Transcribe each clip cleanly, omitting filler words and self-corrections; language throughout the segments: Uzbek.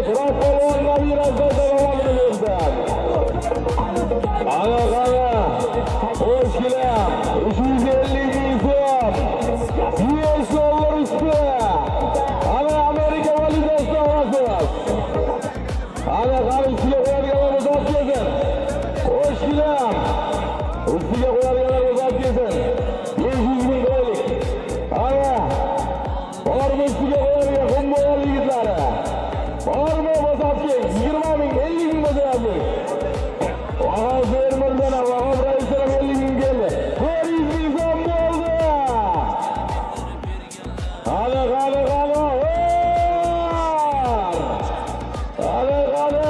Turob polvon nabirasi omadini bersin. Ana qani. Qo'shgilam 350 ming so'm. 5 dollar usti. Ana Amerika valyutasida olasiz. Ana qani, ustiga qo'yadiganlar bo'lsa, olib kelsin. Qo'shgilam. Ustiga qo'yadiganlar bo'lsa, olib kelsin. 500 ming qo'yaylik. Ana. Bormi ustiga qo'yadigan Xumboyar yigitlari? Bormi, bo'lsa olib keling. 20 ming, 50 ming bo'lsa olib. Vahob fermerdan ham, Vahob raisdan ham 50 ming keldi. 400 ming so'm bo'ldi. Qani, qani, qani. Var! Qani, qani.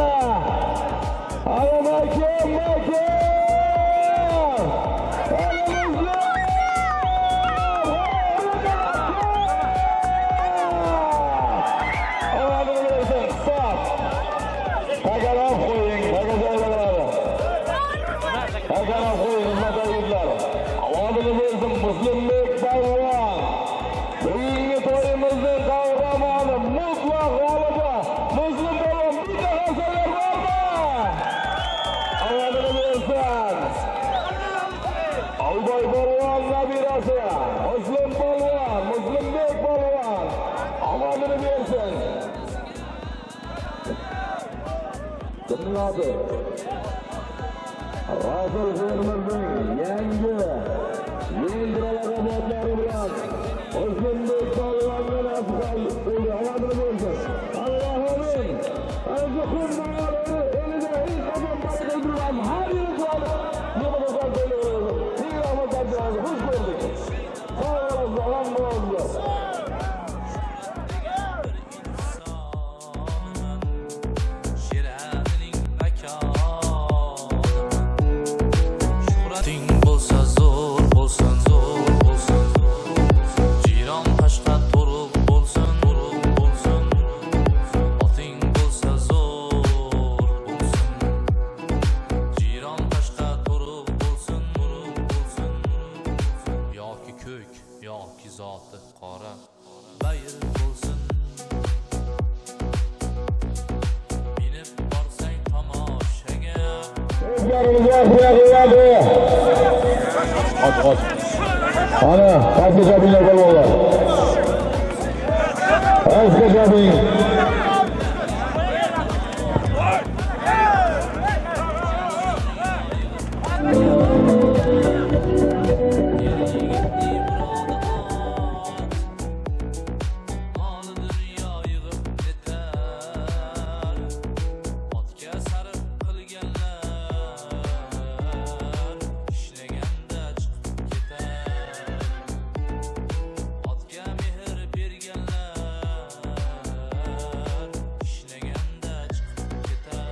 Qani mahkam, mahkam. Qani Muslim! Omadini bersin. Stop. Takalab qo'ying, takajoylar. Takalab qo'ying, hurmatli yigitlar. Omadini bersin Muslimbek polvon. Bugungi to'yimizning qahramoni, mutlaq g'olibi Muslim polvon. Bitta qarsaklar bormi? Omadini bersin. Olboy polvon nabirasi Muslim polvon, Muslimbek polvon. Omadini bersin. Kimning oti? Rasul fermerning yangi Yengil laqabotlari bilan Muslimbek polvonga nasib bo'ldi. Omadini bersin. Allohim. Ana shu Xumboyar elida hech qachon baraka uzilmas. Har yili qiladi. Nima bo'lsa to'ylayveradi. Ming rahmat Abdulaziz. Xush ko'rdik. Sog' bo'lasiz, omon bo'lasiz. Bir insonman, Sheralining makoniman. Shuhrating bo'lsa zo'r bo'lsin, zo'r bo'lsin. Jiyron qashqa to'riq bo'lsin, to'riq bo'lsin. Oting bo'lsa zo'r bo'lsin. Jiyron qashqa to'riq bo'lsin, to'riq bo'lsin. Yoki ko'k, yoki zoti qora bayir bo'lsin. Minib borsang tomoshaga. O'zgarimiz vaqti yaqinladi. Och, och. Ana, pastga chopinglar, polvonlar. Pastga choping. Er yigitning murodi ot. Moli dunyo yig'ib netar. Otga sarf qilganlar ishlaganda chiqib ketar. Otga mehr berganlar ishlaganda chiqib ketar.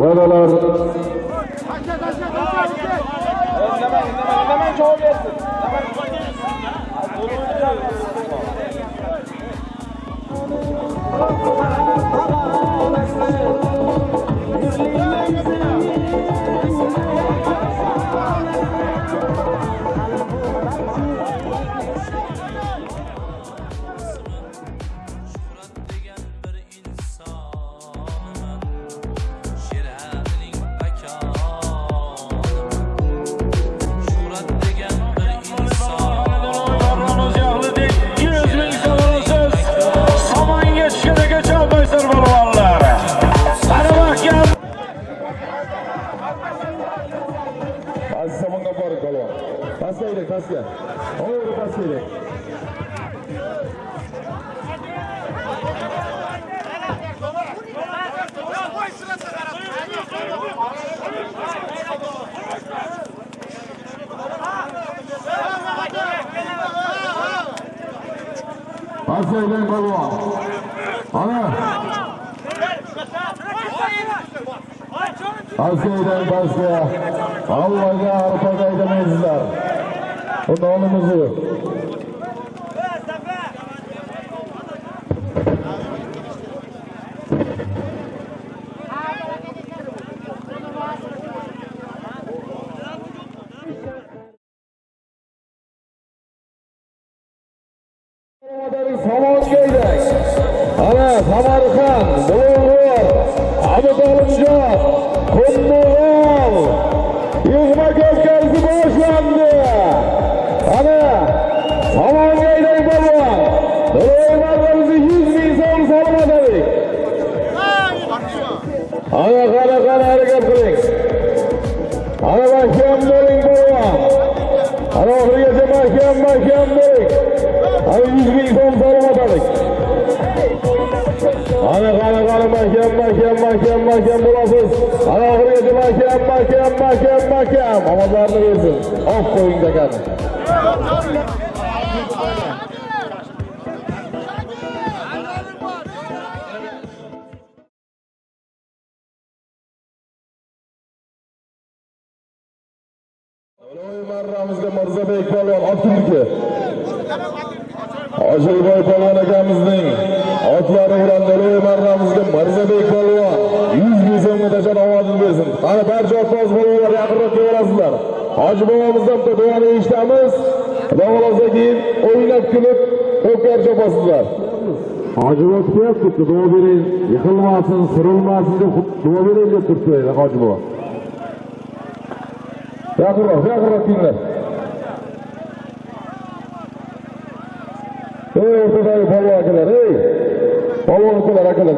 Vadalar. Indamang, indamang, indamang, javob bersin. Shuhrat degan bir insonman, Sheralining makoniman. Shuhrat degan bir inson. 100 ming so'm olasiz. Somonga tushganiga chalmaysizlar, polvonlar. Qani mahkam. Aziz tomonga boring, polvon. Pastga yuring, pastga. To'g'ri pastga yuring. Pastga polvon. Ana. Pastga pastga. Allohga arpaga aydamaysizlar. Bu nonimiz yo'q. Samonkaydak. Ana Samarqand, Bulung'ur, Abutolimjon, Qumg'on. Yig'ma ko'pkarisi boshlandi. Ana Samonkaydak polvon. Bulung'urimizni 100 ming so'm solib o'tadik. Ana qani qani harakat qiling. Ana mahkam bo'ling polvon. Ana oxirigacha mahkam mahkam bo'ling. Ana 100 ming so'm solib o'tadik. Ana qani qani mahkam mahkam mahkam mahkam bo'lasiz. Ana oxirigacha mahkam mahkam mahkam mahkam. Omadlarni bersin. Oq qo'ying takani. Marramizga Mirzabek polvon Oqturniki. Ochilboy polvon akamizning otlari bilan Deloy marramizga Mirzabek polvon 100 ming so'mga tashlab ovozini bersin. Qani barcha otboz polvonlar yaqinroq kelasizlar. Hoji bobomizdan bitta duoni eshitamiz. Xudo xohlasa keyin o'ynab kulib ko'kar chopasizlar. Hoji bobo kutyapti, duo bering, yiqilmasin, surilmasin deb duo bering deb turibdi Hoji bobo. Yaqinroq, yaqinroq kelinglar. Ey o'rtadagi polvon akalar, ey! Polvon akalar, akalar.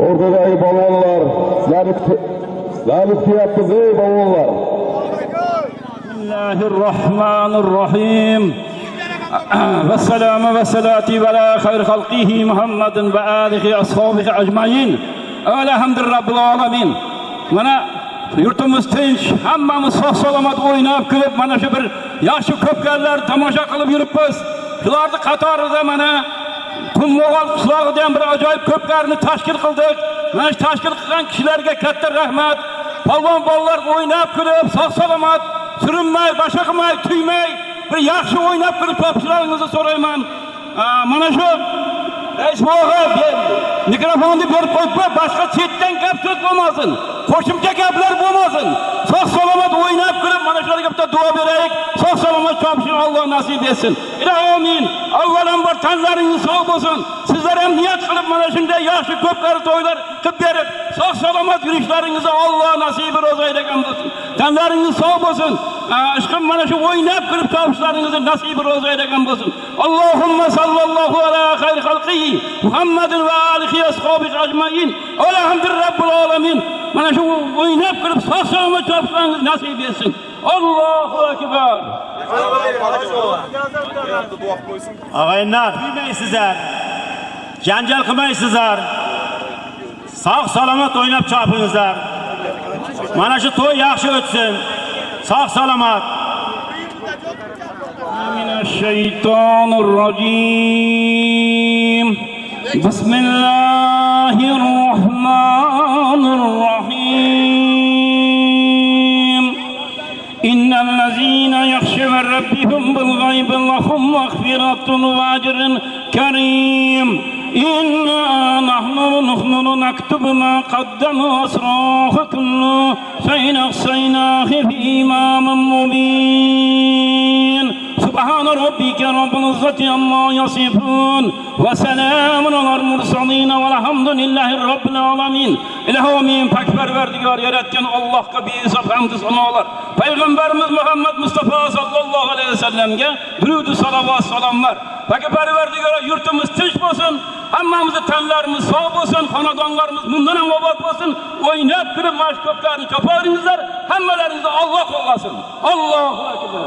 O'rtadagi polvonlar, sizlarni kutyapmiz, ey polvonlar. Bismillahirrohmanirrohim. Vesselamu ve salati ve ala hayr halqihi Muhammedin ve alihi ashabihi ecmain. Elhamdülillahi Rabbil alamin. Mana yurtimiz tinch, hammamiz sog' salomat o'ynab kulib mana shu bir yaxshi ko'pkarlar tomosha qilib yuribmiz. Shularni qatorida mana Qumg'on qishlog'ida ham bir ajoyib ko'pkarni tashkil qildik. Mana shu tashkil qilgan kishilarga katta rahmat. Polvon bolalar o'ynab kulib, sog' salomat, surinmay, boshqa qilmay, tuymay bir yaxshi o'ynab kulib topishlaringizni so'rayman. Mana shu rais bog'i mikrofonni berib qo'yibdi, boshqa chetdan gap so'z bo'lmasin, qo'shimcha gaplar bo'lmasin. Sog' salomat o'ynab kulib mana shularga bitta duo beraylik. Sog' salomat chopishni Alloh nasib etsin. Ilohi amin. Avvalambor tanlaringiz sog' bo'lsin. Sizlar ham niyat qilib mana shunday yaxshi ko'pkari to'ylar qilib berib, sog' salomat yurishlaringizni Alloh nasibi ro'za aylagan bo'lsin. Tanlaringiz sog' bo'lsin. Ishqim mana shu o'ynab kulib topishlaringizni nasibi ro'za aylagan bo'lsin. Allohumma sallallohu ala xayr xalqihi Muhammadin va alihi ashabihi ajmain. Alhamdulillah Rabbil alamin. Mana shu o'ynab kulib sog' salomat topishlaringizni nasib etsin. Allohu akbar. Ağaylar, bilmeysizler, janjal qilmaysizlar, sog' salomat o'ynab chopingizlar. Mana shu to'y yaxshi o'tsin, sog' salomat. Minash-shaytonir-rojim. Bismillahir-rohmanir-rohim. İnnellezîne yahşevne rabbihum bil gaybi lehum mağfiretun ve ecrun kerim. İnna nahnu naktubu ma qaddamu asrahu kullu şeyin ahsaynâhu fî imâmin mubîn. Subhane rabbike rabbil izzeti amma yasifun ve selamun alel mursalin velhamdülillahi rabbil alamin. İlahi amin. Pak Parvardigor yaratgan Allohga behisob hamd sanolar. Payg'ambarimiz Muhammad Mustafa sallallohu alayhi vasallamga durud salovat salomlar. Pak Parvardigor yurtimiz tinch bo'lsin, hammamizni tanlarimiz sog' bo'lsin, xonadonlarimiz bundan ham obod bo'lsin. O'ynab kulib mana shu ko'plarni chopaveringizlar, hammalaringizni Alloh qo'llasin. Allohu akbar.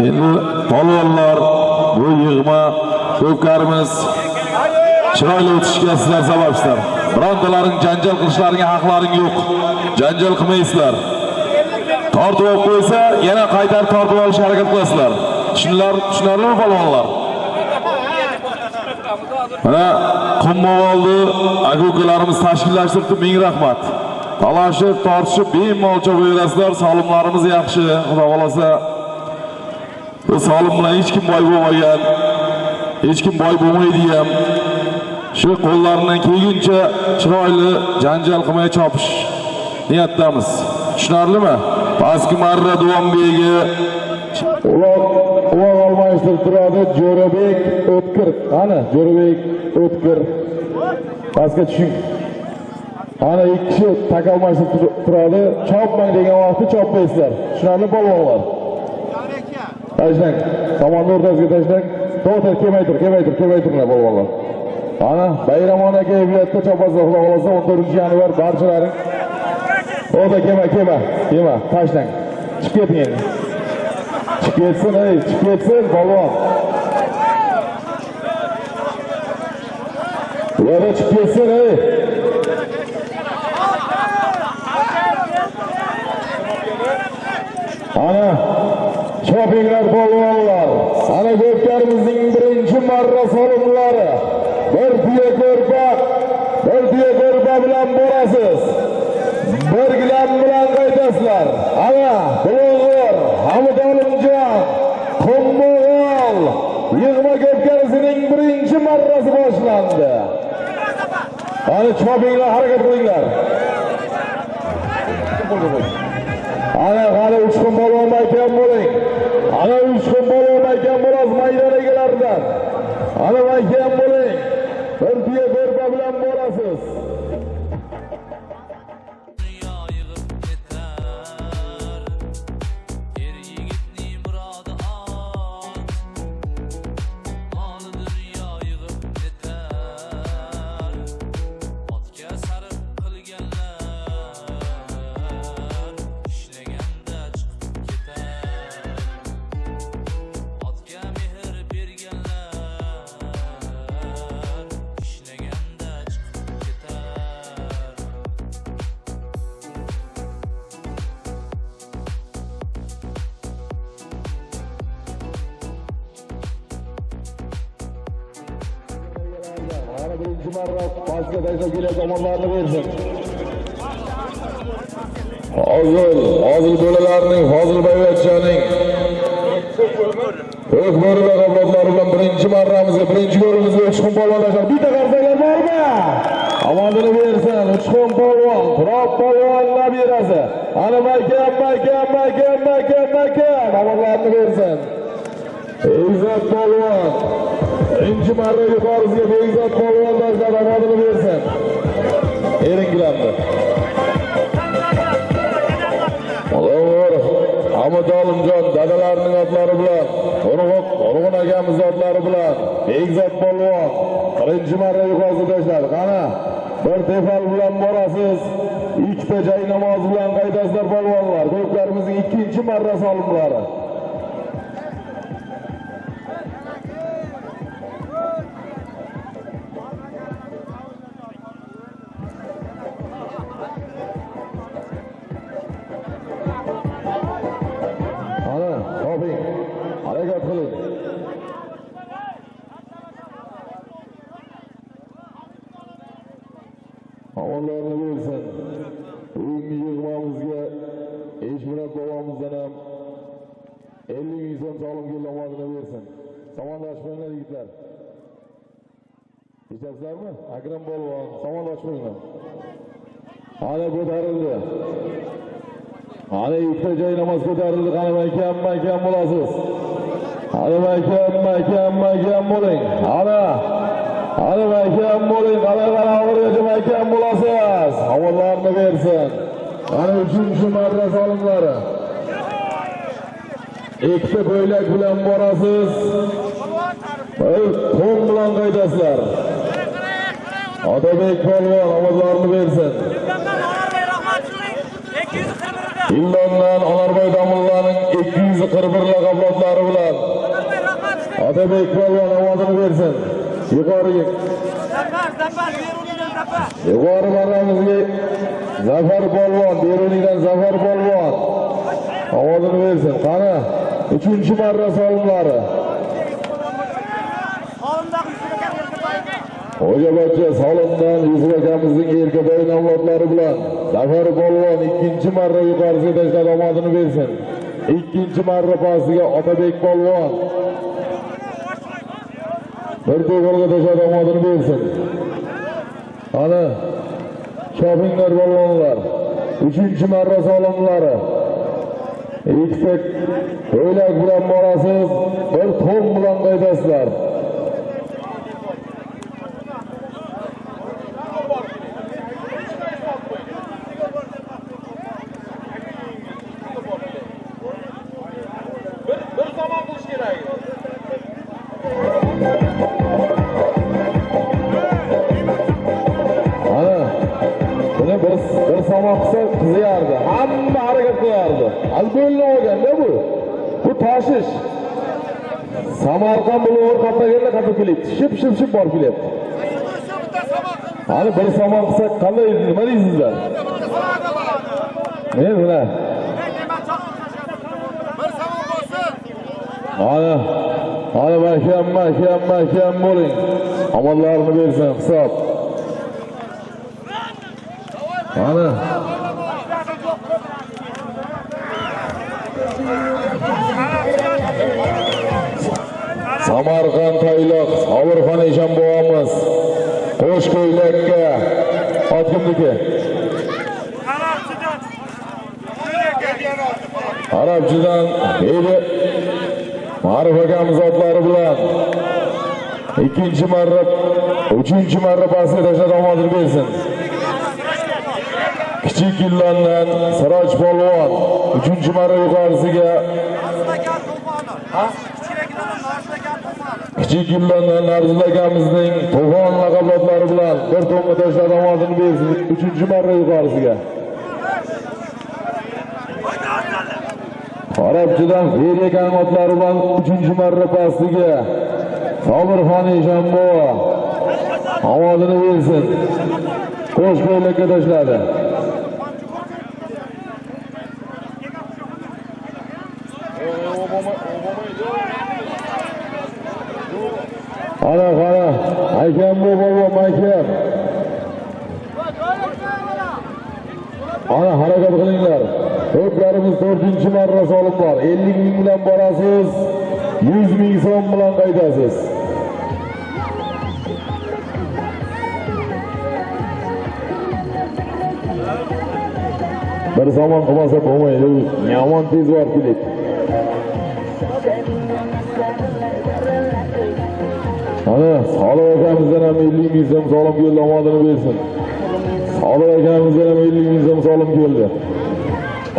Endi polvonlar bu yig'ma ko'pkarimiz Chiroyli o'tishga sizlar sababsizlar. Birontalaring janjal qilishlaringga haqlaring yo'q. Janjal qilmaysizlar. Tortib olib qo'ysa, yana qaytarib tortib olishga harakat qilasizlar. Tushunarlimi polvonlar? Mana Qummovoldi aka-ukalarimiz tashkillashtiribdi, ming rahmat. Talashib, tortishib, bemalol chopaverasizlar. Solimlarimiz yaxshi, Xudo xolasa. Bu solim bilan hech kim boy bo'lmagan, hech kim boy bo'lmaydi ham. Shu qo'llaridan kelguncha chiroyli janjal qilmay chopish niyatdamiz. Tushunarlimi? Pastki marra Duvonbegi uloq almashtirib turadi. Jo'rabek O'tkir. Qani Jo'rabek O'tkir. Pastga tushing. Ana ikki kishi tak almashtirib turadi. Chopmang degan vaqtda chopmaysizlar. Tushunarli polvonlar? Tashlang. Tomonni o'rtasiga tashlang. To'g'ri, kelmay tur, kelmay tur, kelmay turinglar polvonlar. Ana Bayramon aka evlatda chopasizlar, Xudo xolasa 14-yanvar barchalaring. O'rta kelma, kelma, kelma, tashlang. Chiqib keting endi. Chiqib ketsin, ey, chiqib ketsin polvon. Ular chiqib ketsin, ey. Ana chopinglar polvonlar. Ana ko'pkarimizning birinchi marra solimlari. Bir tuya ko'rpa, bir tuya ko'rpa bilan borasiz. Bir gilam bilan qaytasizlar. Ana Bulg'ur, Hamid Olimjon, Qummo'g'ol yig'ma ko'pkarisining birinchi marrasi boshlandi. Ana chopinglar, harakat qilinglar. Ana hali Uchqun polvon mahkam bo'ling. Ana Uchqun polvon mahkam bo'lasiz maydon egalaridan. Ana mahkam bo'ling. Bir tuya ko'rpa bilan borasiz. Dunyo yig'ib ketar. Er yigitning murodi ot. Moli dunyo yig'ib ketar. Otga sarf qilganlar ishlaganda chiqib ketar. Otga mehr berganlar ishlaganda chiqib ketar. Ana birinchi marra pastga tashlab kelayotgan omonlarni bersin. Hozir bolalarning, Fozil boyvachchaning Ko'k bo'ri laqablari bilan birinchi marramizga, birinchi go'rimizga Uchqun polvon tashladi. Bitta qarsaklar bormi? Omonini bersin Uchqun polvon, Turob polvon nabirasi. Ana mahkam, mahkam, mahkam, mahkam, mahkam. Omonlarni bersin. Izzat polvon. Birinchi marra yuqorisiga Bekzod polvon tashladi, omonini bersin. Eringilarni. Ulug'vor Hamid Olimjon dadalarining otlari bilan, Urg'un akamiz otlari bilan Bekzod polvon birinchi marra yuqorisiga tashladi. Qani, bir tefal bilan borasiz, ikkita jay namozi bilan qaytasizlar polvonlar. Ko'plarimizning ikkinchi marra solimlari. Ana, toping. Harakat qiling. Omonlarni bersin. Bugungi yig'mamizga Eshmurat bobomizdan ham 50 ming so'm solim keldi, omonini bersin. Samonlashib qo'yinglar yigitlar. Eshityapsizlarmi? Akram polvon, samonlashib qo'yinglar. Ana ko'tarildi. Ana ikkita joy namoz ko'tarildi. Qani mahkam, mahkam bo'lasiz. Ana mahkam, mahkam, mahkam bo'ling. Ana, ana mahkam bo'ling. Qani qani oxirigacha mahkam bo'lasiz. Omonlarni bersin. Ana uchinchi marra solimlari. Ikkita ko'ylak bilan borasiz. Bir to'n bilan qaytasizlar. Otabek polvon omonlarni bersin. Ilondan Onarboy domlaning 241 laqablotlari bilan Otabek polvon ovozini bersin. Yuqoriga. Yuqori marramizga Zafar polvon, Beruniydan Zafar polvon. Ovozini bersin. Qani, 3-marra solimlari. Xo'jabocha solimdan Yusuf akamizning Erkaboy avlodlari bilan Zafar polvon 2-marra yuqorisiga tashladi, omadini bersin. 2-marra pastiga Otabek polvon. Bir to'g'riga tashladi, omadini bersin. Ana chopinglar polvonlar. 3-marra solimlari. Ikkita ko'ylak bilan borasiz, bir to'm bilan qaytasizlar. Bir zaman qilish kerak. Ana buni bir somon qilsa qiziyardi. Hamma harakat qilardi. Az bo'linib olganda bu. Bu toshish. Samarqand bulg'or qatlaganda qatib kelyapti. Ship ship ship borib kelyapti. Hali bir somon qilsa qanday, nima deysizlar? Men buna. Ana, ana mahkam, mahkam, mahkam bo'ling. Omonlarini bersin, hisob. Ana. Samarqand Tayloq, Sobirxon Eshon bobomiz qo'sh ko'ylakka ot kimniki? Arabchidan Bedi Ma'ruf akamiz otlari bilan 2-marra, 3-marra pastga tashladi, omadini bersin. Kichik Ilondan Siroj polvon 3-marra yuqorisiga. Kichik Ilondan Narzul akamizning To'fon laqablotlari bilan bir to'mga tashladi, omadini bersin 3-marra yuqorisiga. Arabchidan Feriyakan otlari bilan 3-marra pastiga Sobirxon Eshonbobo omadini bersin. Qo'sh ko'ylakka tashladi. Qara, qara, akam bu bobo, akam. Ana harakat qilinglar. To'plarimiz 4-marra solim bor. 50 ming bilan borasiz, 100 ming so'm bilan qaytasiz. Bir zamon qilmasa bo'lmaydi. Yomon tez borib keladi. Ana Solih akamizdan ham 50 ming so'm solim keldi, omadini bersin. Solih akamizdan ham 50 ming so'm solim keldi.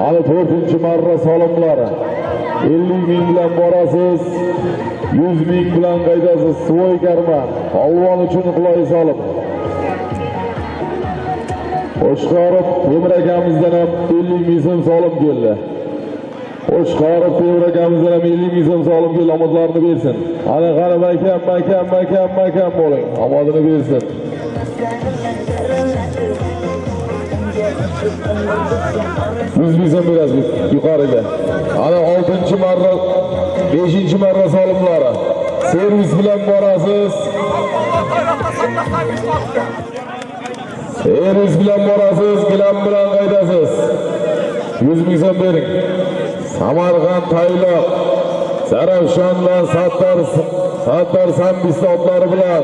Ana 4-marra solimlari. 50 ming bilan borasiz, 100 ming bilan qaytasiz. Svoy karman. Polvon uchun qulay solim. Qo'shqorov Temir akamizdan ham 50 ming so'm solim keldi. Qo'shqorov Temir akamizdan ham 50 ming so'm solim keldi, omadlarini bersin. Ana qani mahkam, mahkam, mahkam, mahkam bo'ling. Omadini bersin. 100 ming so'm berasiz yuqoriga. Ana 6-marra, 5-marra solimlari. Servis bilan borasiz. Servis bilan borasiz, gilam bilan qaytasiz. 100 ming so'm bering. Samarqand Tayloq, Zarafshondan Sattor Sambis otlari bilan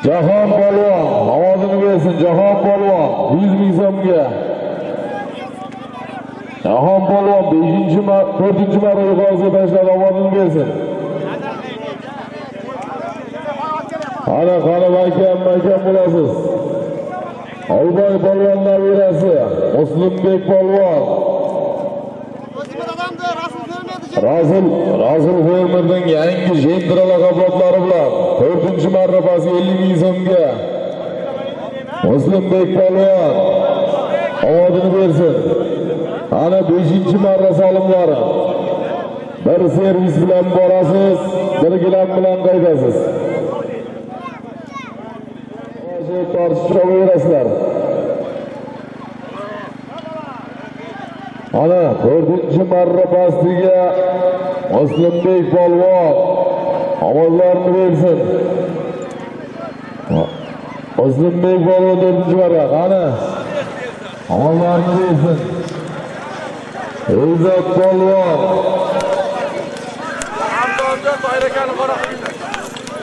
Jahon polvon ovozini bersin. Jahon polvon 100 ming so'mga. Jahon polvon 4-marra yuqoriga tashladi, ovozini bersin. Qani, qani, mahkam, mahkam bo'lasiz. Olboy polvon nabirasi Muslimbek polvon. Rasul fermerning yangi Jentra laqablotlari bilan 4-marra pastga 50 ming so'mga. Muslimbek polvon ovozini bersin. Ana 5-marra solimlari. Bir servis bilan borasiz, bir gilam bilan qaytasiz. Tortishib chopaverasizlar. Ana 4-marra pastiga Muslimbek polvon ovozlarini bersin. Muslimbek polvon 4-marra qani? Ovozlarini bersin. Izzat polvon.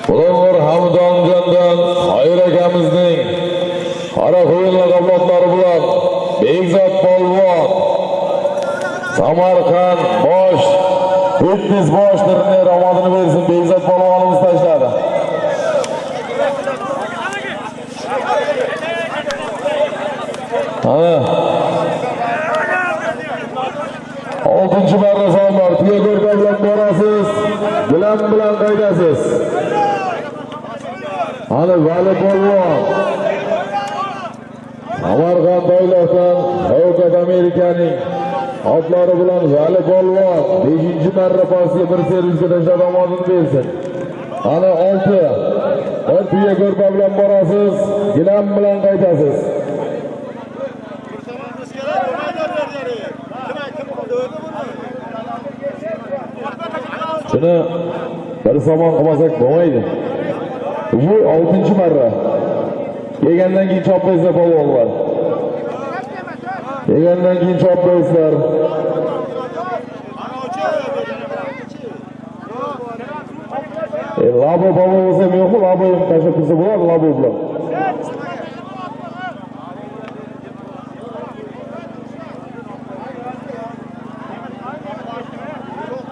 Bulung'ur Hamdonjondan Toyir akamizning qora qo'yin laqablotlari bilan Bekzod polvon Samarqand bosh fitness bosh trener omadini bersin. Bekzod polvonimiz tashladi. Ha. 6-marra sonlar tuya ko'rpa bilan borasiz, gilam bilan qaytasiz. Ana Vali polvon Samarqand Toyloqdan Shavkat Amerikaning otlari bilan Vali polvon 5-marra pastga bir servisga tashlab omadini bersin. Ana 6. Bir tuya ko'rpa bilan borasiz, gilam bilan qaytasiz. Shuni bir somon qilmasak bo'lmaydi. Bu 6-marra. Kelgandan keyin chopmaysizlar polvonlar. Kelgandan keyin chopmaysizlar. Labo polvon bo'lsa ham yo'qmi? Labo ham tashlab tursa bo'ladi, labo bilan.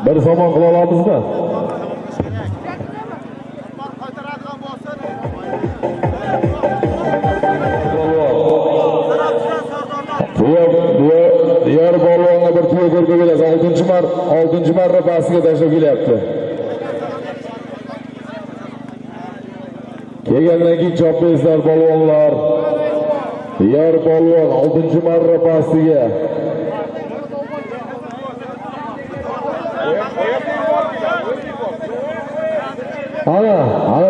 Bir somon qila olamizmi? Diyor polvonga bir tuya ko'rpa berasiz. 6-marra pastiga tashlab kelyapti. Kelgandan keyin chopmaysizlar polvonlar. Diyor polvon 6-marra pastiga. Ana, ana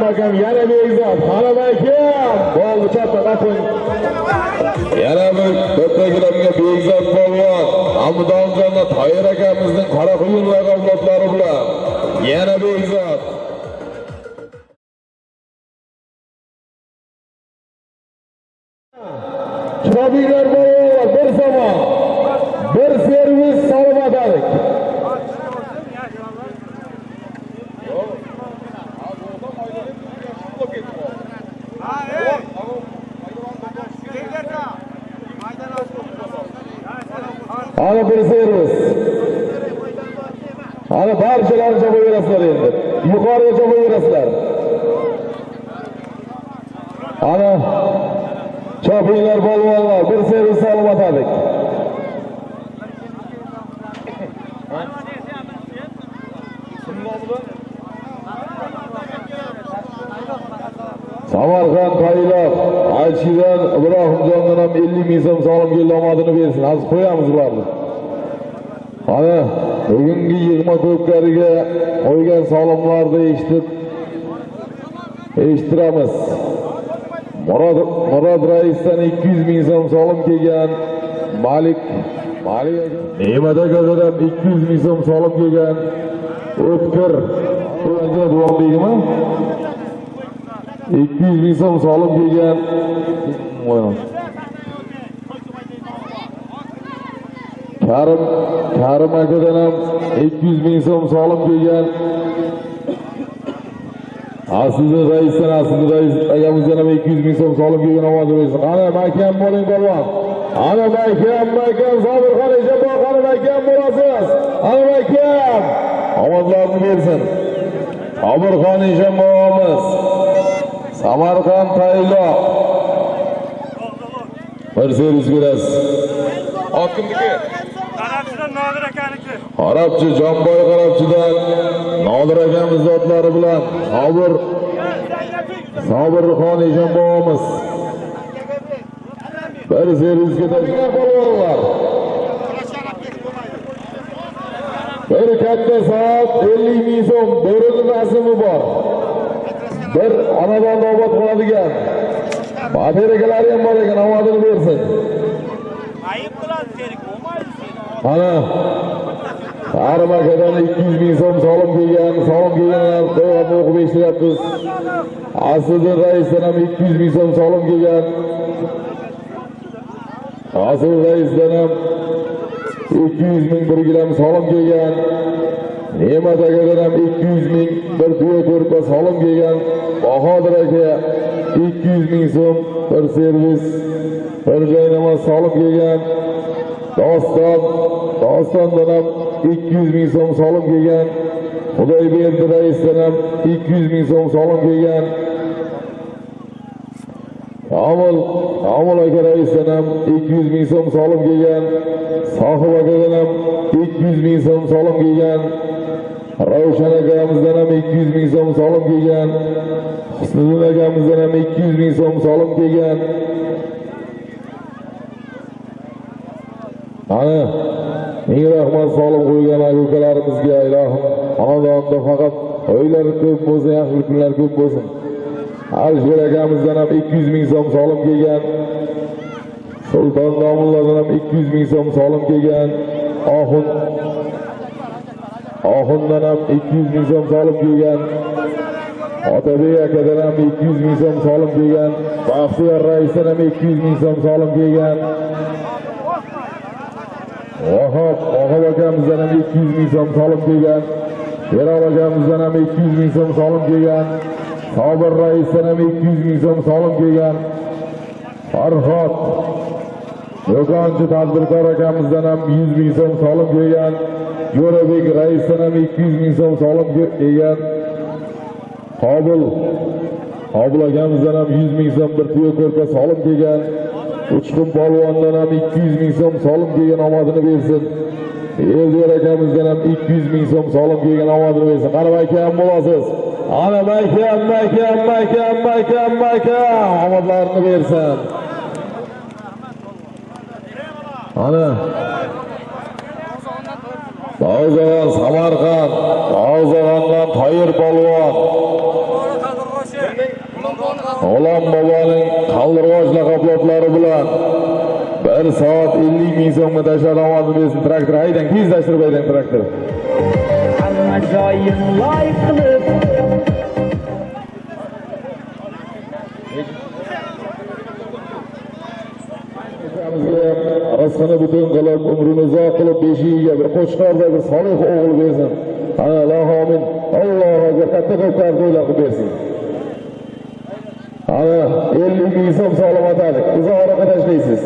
bakam yana Bekzod, ana bakam. Bo'ldi, chappa qaping. Yana bir bitta gilamga Bekzod polvon, Hamdonjonda Toyir akamizning qora quyun laqablotlari bilan yana Bekzod. Chopinglar polvonlar, bir somon, bir servis solib atalik. Ana bir servis. Ana barchalarni chopaverasizlar endi. Yuqoriga chopaverasizlar. Ana chopinglar polvonlar, bir servis solib atalik. Samarqand Tayloq Aychidan Ibrohimjondan ham 50 ming so'm solim keldi, omadini bersin. Hozir qo'yamiz ularni. Ana bugungi yig'ma ko'pkariga qo'ygan solimlarni eshitib eshittiramiz. Murod raisdan 200 ming so'm solim kelgan. Malik Ne'mat akadan ham 200 ming so'm solim kelgan. O'tkir Duonbegimi? 200 ming so'm solim kelgan. Karim akadan ham 200 ming so'm solim kelgan. Asliddin raisdan, Asliddin rais akamizdan ham 200 ming so'm solim kelgan, ovoz bersin. Ana mahkam bo'ling polvon. Ana mahkam, mahkam Sobirxon Eshonboy, qani mahkam bo'lasiz. Ana mahkam. Ovozlarni bersin. Sobirxon Eshonboyimiz Samarqand Tayloq. Bir servis berasiz. Ot kimniki? Qarabchidan Nodir akaniki. Qarabchi Jonboy Qarabchidan Nodir akamiz otlari bilan Sobirxon Eshonboyimiz. Bir servisga tashlab polvonlar. Bir katta ming so'm bo'rini rasmi bor. Bir xonadonni obod qiladigan materikalari ham bor ekan, omadini bersin. Ayib qiladi serik, bo'lmaydi seni. Ana Harim akadan 200 ming so'm solim kelgan, solim kelganlar qo'yib o'qib eshityapmiz. Asliddin raisdan ham 200 ming so'm solim kelgan. Asl raisdan ham 200 ming bir gilam solim kelgan. Ne'mat akadan ham 200 ming bir tuya ko'rpa solim kelgan. Bahodir aka 200 ming so'm bir servis, bir joynamoz solim kelgan. Dostondan ham 200 ming so'm solim kelgan. Xudoyberdi raisdan ham 200 ming so'm solim kelgan. Amol aka raisdan ham 200 ming so'm solim kelgan. Sohib akadan ham 200 ming so'm solim kelgan. Ravshan akamizdan ham 200 ming so'm solim kelgan. Husniddin akamizdan ham 200 ming so'm solim kelgan. Ana ming rahmat solim qo'ygan aka-ukalarimizga, ilohim xonadonda faqat o'ylar ko'p bo'lsin, yaxshi kunlar ko'p bo'lsin. Alisher akamizdan ham 200 ming so'm solim kelgan. Sulton domladan ham 200 ming so'm solim kelgan. Oxundan ham 200 ming so'm solim kelgan. Otabek akadan ham 200 ming so'm solim kelgan. Baxtiyor raisdan ham 200 ming so'm solim kelgan. Vahob akamizdan ham 200 ming so'm solim kelgan. Erol akamizdan ham 200 ming so'm solim kelgan. Sobir raisdan ham 200 ming so'm solim kelgan. Farhod do'konchi tadbirkor akamizdan ham 100 ming so'm solim kelgan. Jo'rabek raisdan ham 200 ming so'm solim kelgan. Qobil akamizdan ham 100 ming so'm bir tuya ko'rpa solim kelgan. Uchqun polvondan ham 200 ming so'm solim kelgan, omadini bersin. Eldiyor akamizdan ham 200 ming so'm solim kelgan, omadini bersin. Qani akam bo'lasiz. Ana akam, akam, akam, akam, akam, omadlarini bersin. Ana Dog'zag'on Samarqand, Dog'zag'ondan Toyir polvon. G'ulom boboning qaldirg'och laqablotlari bilan 1 soat 50 ming so'mga tashladi, omadini bersin. Traktor haydang, tezlashtirib haydang traktor. Hamma joyin loy qilib rizqini butun qilib, umrini uzoq qilib, beshigiga bir qo'chqorday bir solih o'g'il bersin. Ana Allohu amin. Allohu akbar. Katta ko'plar to'ylar qilib bersin. Ana 50 ming so'm solim otadi. Uzoqroqqa tashlaysiz.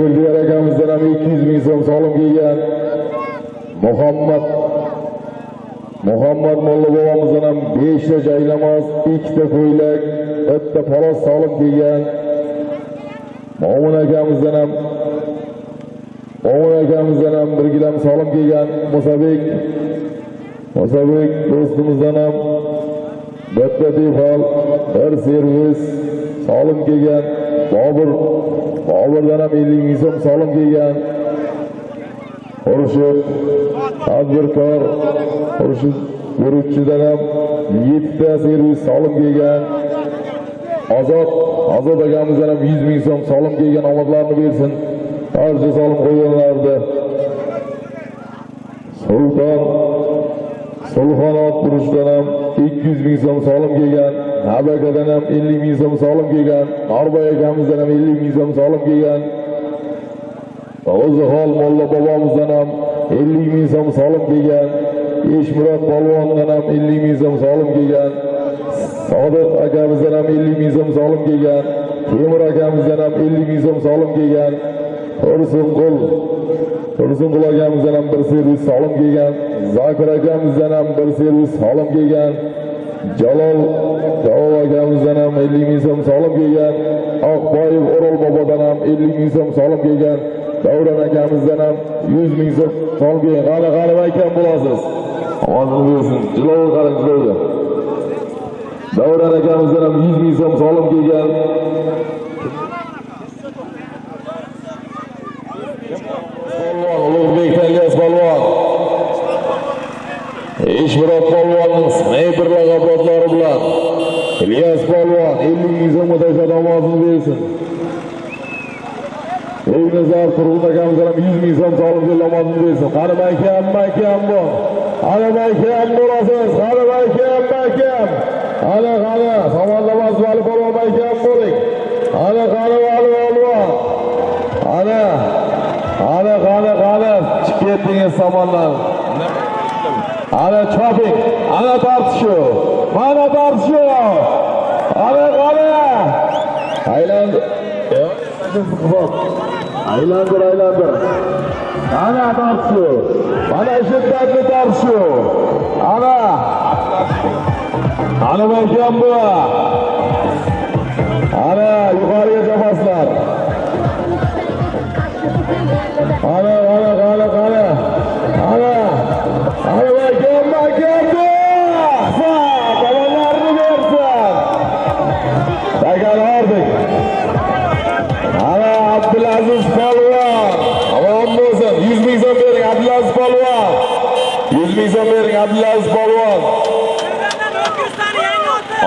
Eldiyor akamizdan ham 200 ming so'm solim kelgan. Muhammad Molla bobomizdan ham 5 ta jaynamoz, 2 ta ko'ylak, 1 ta palos solim kelgan. Mo'min akamizdan ham bir gilam solim kelgan. Musabek do'stimizdan ham bitta tefal, bir servis solim kelgan. Boburdan ham 50 ming so'm solim kelgan. Xurshid tadbirkor Xurshid guruchchidan ham 7 ta servis solim kelgan. Azod akamizdan ham 100 ming so'm solim kelgan, omadlarini bersin. Barcha solim qo'yganlardi. Sulxonot Guruchdan ham 200 ming so'm solim kelgan. Nabakadan ham 50 ming so'm solim kelgan. Norbay akamizdan ham 50 ming so'm solim kelgan. O'zixol Molla bobomizdan ham 50 ming so'm solim kelgan. Eshmurod polvondan ham 50 ming so'm solim kelgan. Sodiq akamizdan ham 50 ming so'm solim kelgan. Temur akamizdan ham 50 ming so'm solim kelgan. Tursunqul akamizdan ham bir servis solim kelgan. Zakir akamizdan ham bir servis solim kelgan. Jalol akamizdan ham 50 ming so'm solim kelgan. Oqboyev O'rol bobodan ham 50 ming so'm solim kelgan. Davron akamizdan ham 100 ming so'm solim kelgan. Qani qani akam bo'lasiz. Omadini bersin. Jilovga qarang, jilovga. Davron akamizdan ham 100 ming so'm solim kelgan. Polvon, Ulug'bek Ilyas polvon. Eshmurod polvonning snayper laqablari bilan Ilyas polvon 50 ming so'mga tashladi, ovozini bersin. Beknazar Turg'un akamizdan ham 100 ming so'm solim keldi, ovozini bersin. Qani mahkam, mahkam bo'l. Qani mahkam bo'lasiz, qani mahkam, mahkam. Qani, qani, tomonlamasi Vali polvon mahkam bo'ling. Qani, qani Vali polvon. Qani, qani, qani, qani, chiqib ketdingiz tomondan. Ana choping, ana tortishuv, mana tortishuv. Ana qani. Aylandir. Aylandir, aylandir. Ana tortishuv. Mana shiddatli tortishuv. Ana. Ana mahkam bu. Ana yuqoriga chopasizlar. Ana, ana, qani, qani. Ana. Ana mahkam, mahkam bu. Tomonlarni bersin. Takan ordik. Ana Abdulaziz polvon. Omon bo'lsin. 100 ming so'm bering Abdulaziz polvon. 100 ming so'm bering Abdulaziz polvon.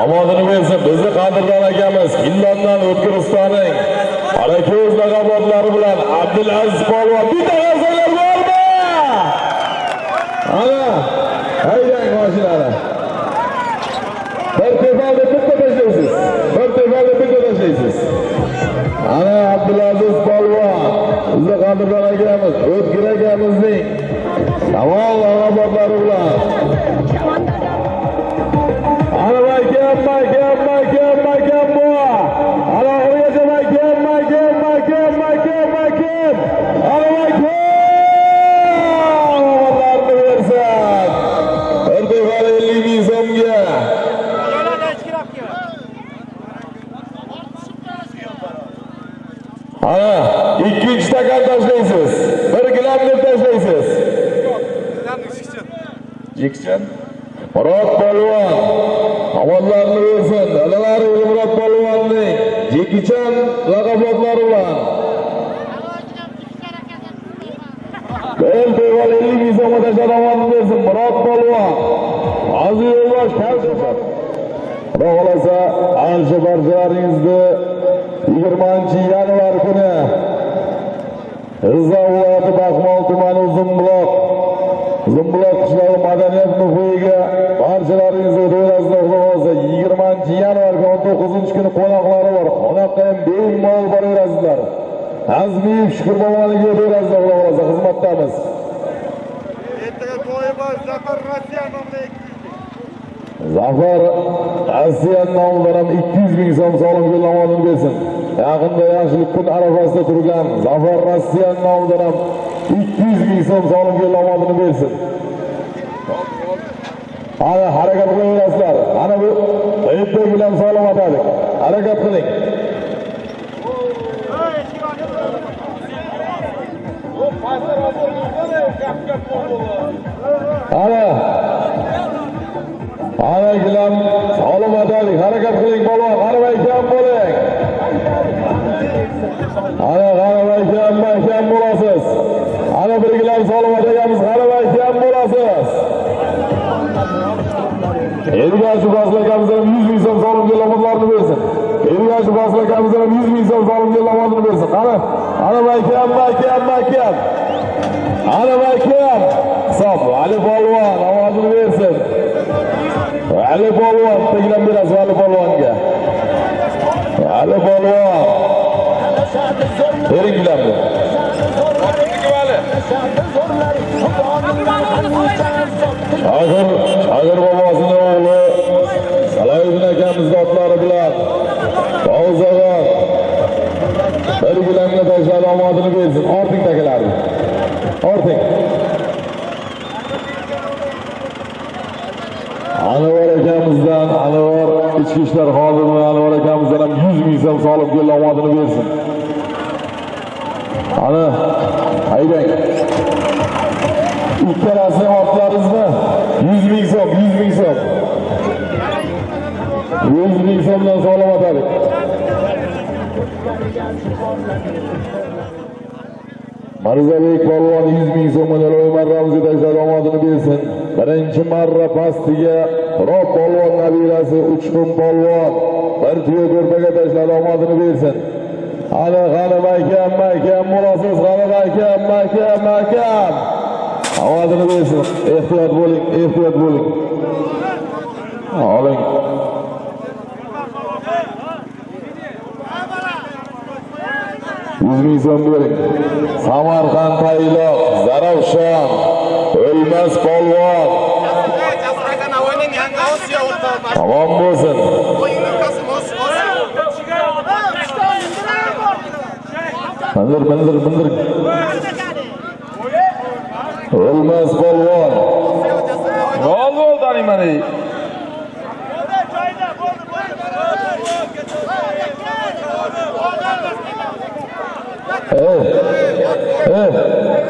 Omonini bersin. Bizni qadrdon akamiz Hindondan O'tkir ustaning Qorako'z laqablari bilan Abdulaziz polvon. Bitta qarsalar bormi? Ana, haydang mashinani. Bir tefalda bitta tashlaysiz. Bir tefalda bitta tashlaysiz. Ana Abdulaziz polvon, bizni qadrdon akamiz, O'tkir akamizning tamom laqablari bilan. Ana mahkam, mahkam, mahkam, mahkam bu. Ana oxirigacha mahkam, mahkam, mahkam, mahkam, mahkam. Ana mahkam. Omonlarni bersin. Bir tefal 50 ming so'mga. Ana, ikkinchi stakan tashlaysiz. Bir gilam deb tashlaysiz. Jekson. Murod polvon. Omonlarni bersin. Dadalari Murod polvonning Jekichan laqablari bilan. Bir tefal 50 ming so'mga tashladi, omonini bersin Murod polvon. Aziz yo'ldosh kalsa. Xudo xolasa, ancha barchalaringizni 20-yanvar kuni Jizzax viloyati Baxmal tumani Uzunbuloq qishlog'i madaniyat muzeyiga barchalaringizni o'taverasizlar. Xudo xolasa 20-yanvar kuni 19-kuni qo'noqlari bor. Qo'noqqa ham bemalol boraverasizlar. Azmiyev Shukur boboniga o'taverasizlar. Xudo xolasa xizmatdamiz. Ertaga to'yi bor, Zafar Rossiya nomli 200 ming. Zafar Rossiya nomidan ham 200 ming so'm solim yo'llanmasini bersin. Yaqinda yaxshilik kun arafasida turgan Zafar Rossiya nomidan ham 200 ming so'm solim yo'llanmasini bersin. Ana harakat qilaverasizlar. Ana bu bitta bilan solim atadi. Harakat qiling. Ana ana gilam solim atadi. Harakat qiling polvon. Qani mahkam bo'ling. Ana qani mahkam, mahkam bo'lasiz. Ana bir gilam solim ataganmiz. Qani mahkam bo'lasiz. Ergashi Fazil akamizdan 100 ming so'm solim yo'llanmasini bersin. Ergashi Fazil akamizdan 100 ming so'm solim yo'llanmasini bersin. Qani, ana mahkam, mahkam, mahkam. Ana mahkam. Hisob Ali polvon ovozini bersin. Ali polvon teglan berasiz Ali polvonga. Ali polvon. Bering gilamni. Chag'ir bobosining o'g'li Salohiddin akamiz otlari bilan Bovzag'on bir gilamga tashladi, omadini bersin. Orting takalarni. Orting. Anvar akamizdan, Anvar ichki ishlar xodimi Anvar akamizdan ham 100 ming so'm solib keldi, omadini bersin. Ana, haydang. Ikkalasini ortlaringizmi? 100 ming so'm, 100 ming so'm. 100 ming so'mdan solim otadi. Marzabek polvon 100 ming so'mdan O'ymar Ramziy tashladi, omadini bersin. Birinchi marra pastiga Rob polvon nabirasi Uchqun polvon bir tuya ko'rpaga tashladi, omadini bersin. Hali qani mahkam, mahkam bo'lasiz, qani mahkam, mahkam, mahkam. Omadini bersin. Ehtiyot bo'ling, ehtiyot bo'ling. Oling. 100 ming so'm bering. Samarqand Tayloq, Zarafshon, O'lmas polvon. Tamom bo'lsin. Mindir, mindir, mindir. O'lmas polvon. Gol bo'ldi animani.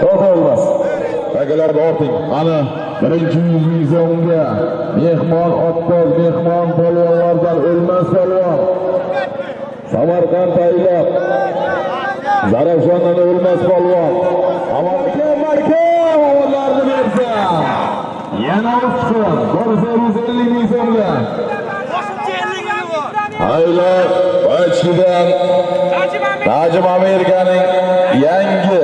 To'g'ri olmaz. Takalarni orting. Ana birinchi 100 ming so'mga mehmon otboz, mehmon polvonlardan O'lmas polvon. Samarqand Tayloq, Zarafshondan O'lmas polvon. Mahkam omadlarni bersin. Yana uchsin. 150 ming so'mga. Tayloq Bachkidan Najim Amerikaning yangi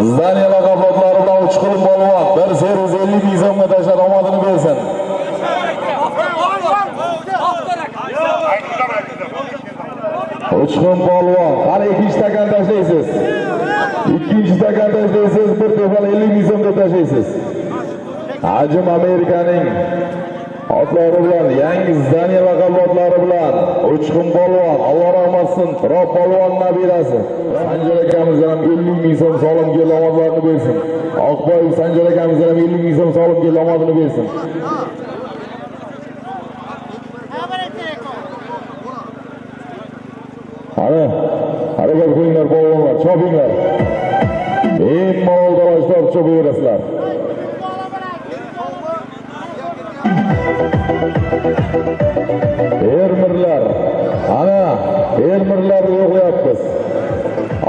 Zdaniya laqablari bilan Uchqun polvon 150 ming so'mga tashladi, omadini bersin. Uchqun polvon, hali ikkinchi stakan tashlaysiz. Ikkinchi stakan tashlaysiz, bir defa 50 ming so'mga tashlaysiz. Najim Amerikaning otlari bilan, yangi Zdaniya laqablari bilan Uchqun polvon, Alloh rahmat qilsin, Rob polvon nabirasi. Sanjar akamizdan ham 50 ming so'm solim keldi, omadlarini bersin. Oqboyev Sanjar akamizdan ham 50 ming so'm solim keldi, omadini bersin. Hali harakat qilinglar polvonlar, chopinglar. Bemalol talashlar chopaverasizlar. Fermerlar, ana fermerlarni yo'qlayapmiz.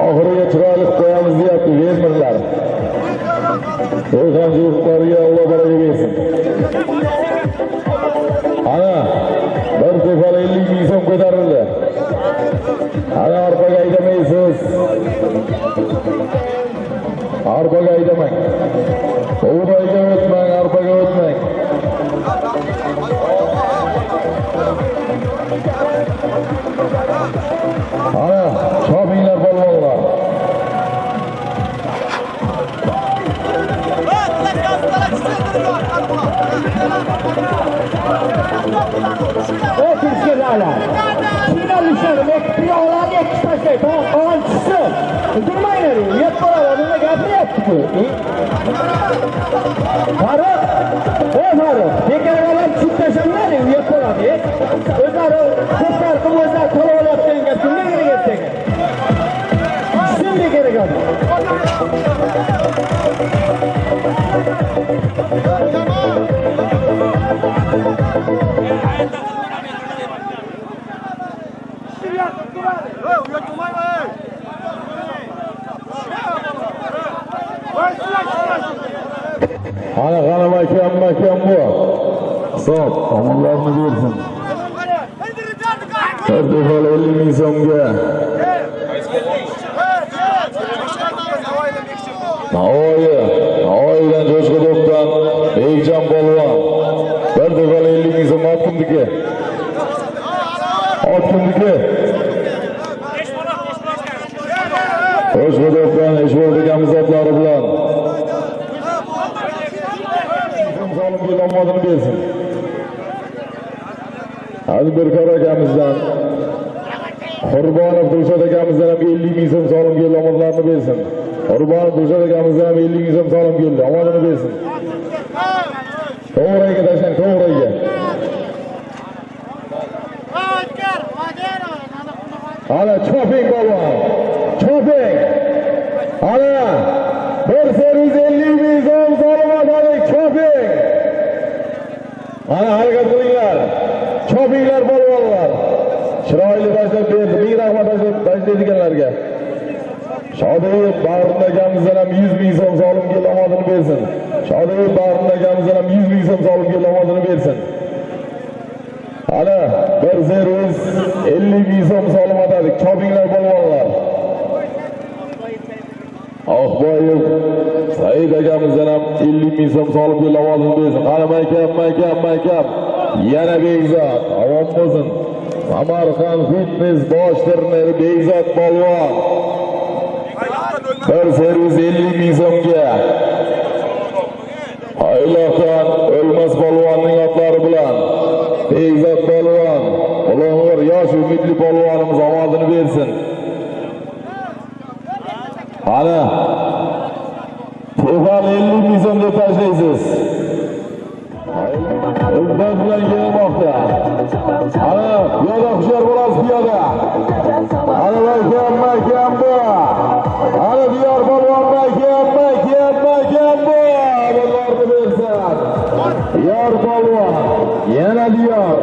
Oxiriga chiroyli qilib qo'yamiz deyapti fermerlar. To'yxon yurtlariga Alloh baraka bersin. Ana bir tepali 50 ming so'm ko'tarildi. Ana arpaga haydamaysiz. Arpaga haydamang. Bug'doyga o'tmang, arpaga o'tmang. Ana chopinglar polvonlar. Farruh, ey Farruh, bekorlar tushib tashlanglar, uyat bo'ladi. O'zlari ko'plar qilib o'zlari to'lab olyapti degan gap nima kerak ertaga? Tushsin kerak odam. Ana qani mahkam, mahkam bu. Hisob omonlarni bersin. Bir defa 50 ming so'mga. Navoiy, Navoiydan Jo'shqo'dobdan Bekjon polvon. Bir defa 50 ming so'm ot kimniki? Ot kimniki? Jo'shqo'dobdan Eshbo'rdi akamiz otlari bilan. Solim keldi, omadini bersin. Azbirkor akamizdan, Qurbonov Dilshod akamizdan ham 50 ming so'm solim keldi, omadlarini bersin. Qurbonov Dilshod akamizdan ham 50 ming so'm solim keldi, omadini bersin. To'g'riga tashlang, to'g'riga. Hali choping polvon, choping. Hali 150 ming so'm solim otalik, choping. Mana harakat qilinglar. Chopinglar. tashlab berdi. Ming rahmat tashlaydiganlarga. Shodiyev Bag'rin akamizdan ham 100 ming so'm solim keldi, omadini bersin. Shodiyev Bag'rin akamizdan ham 100 ming so'm solim keldi, omadini bersin. Ana bir servis 50 ming so'm solim atadik. Chopinglar polvonlar. Oqboyev Said akamizdan ham 50 ming so'm solim keldi, omadini bersin. Qani maykam, maykam, maykam. Yana Bekzod, omon bo'lsin. Samarqand fitness bosh treneri Bekzod polvon. Bir servis 50 ming so'mga. Ayloqdan O'lmas polvonning otlari bilan Bekzod polvon, ulug'vor yosh umidli polvonimiz omadini bersin. Qani Tefal 50 ming so'm deb tashlaysiz. O'lmas bilan kelmoqda. Ana piyoda hushyor bo'lasiz, piyoda. Ana maykam, maykam bu. Ana Diyor polvon, maykam, maykam, maykam bu. Bunlarni bersin. Diyor polvon, yana Diyor.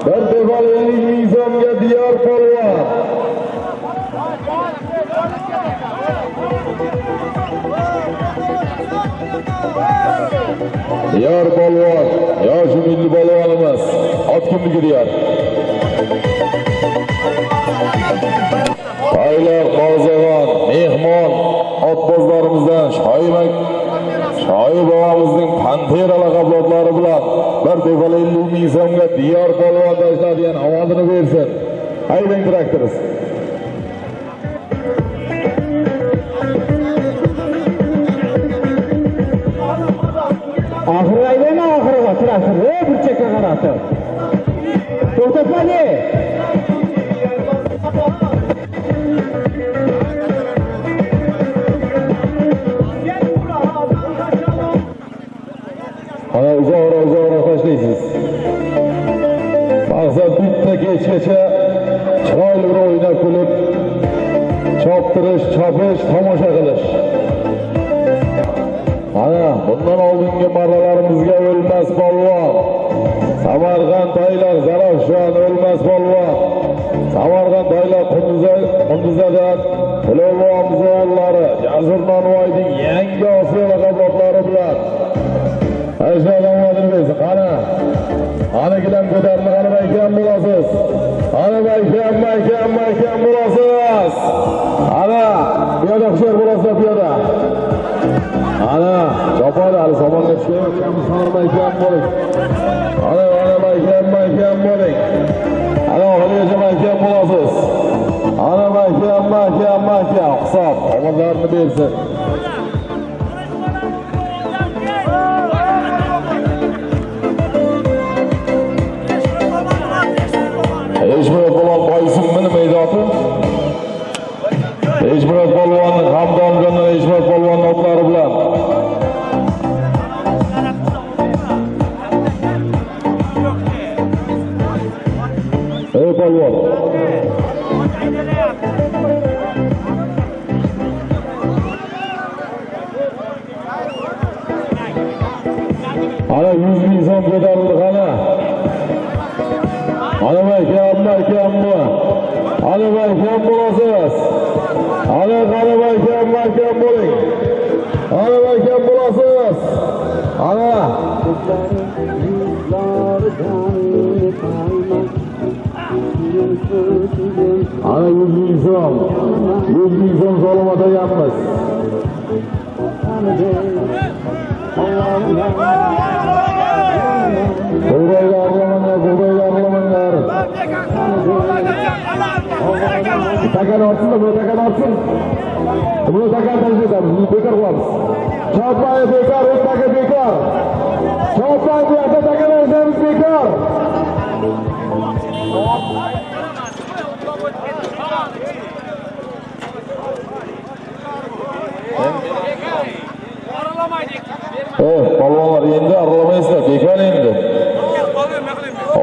Bir Tefal 50 ming so'mga Diyor polvon. Diyor polvon, yosh umidli polvonimiz. Ot kimniki Diyor? Tayloq Bozig'on, mehmon otbozlarimizdan Shoyi bobomizning Pantera laqabli otlari bilan bir Tefal 50 ming so'mga Diyor polvon tashladigan, omadini bersin. Haydang traktorimiz. Oxiri aylana oxiriga traktor, bir chekka qaratib. To'xtatmadi. Ana uzoqroq tashlaysiz. Maqsad bitta kechgacha chiroyli bir o'ynab kulib, choptirish, chopish, tomosha qilish. Ana bundan oldingi marralarimizga O'lmas polvon, Samarqand Tayloq Zarafshon O'lmas polvon, Samarqand Tayloq Qunduzada Tilovbomiz o'g'illari Jasur Nonvoyning yangi Osiyo laqabli otlari bilan tashlab omadini bersin. Qani, qani gilam ko'tarildi, qani maykam bo'lasiz. Qani maykam, maykam, maykam bo'lasiz. Ana piyoda hushyor bo'lasizlar, piyoda. Ana chopadi, hali somonga tushmayapmiz, maykam bo'ling. Ana, ana maykam, maykam bo'ling. Ana oxirigacha maykam bo'lasiz. Ana maykam, maykam, maykam. Hisob omadlarini bersin. Eshmurod polvon boysunmi nima edi oti? Eshmurod polvonning Hamdonjondan Eshmurod polvonning otlari bilan. Ey polvon. Ana 100 ming so'm ko'tarildi qani. Ana maykam, maykam bu. Ana maykam bo'lasiz. Ana qani maykam, maykam bo'ling. Ana maykam bo'lasiz. Ana Ana 100 ming so'm. 100 ming so'm solim atayapmiz. Bug'doyga arlamanglar, bug'doyga arlamanglar. Takan ortsin, bu takan ortsin. Buni takan tashlaymiz, buni bekor qilamiz. Chopmay bekor, u taka bekor. Chopmay bu yoqda takan tashlaymiz bekor. Polvonlar endi aralamaysizlar, bekor endi.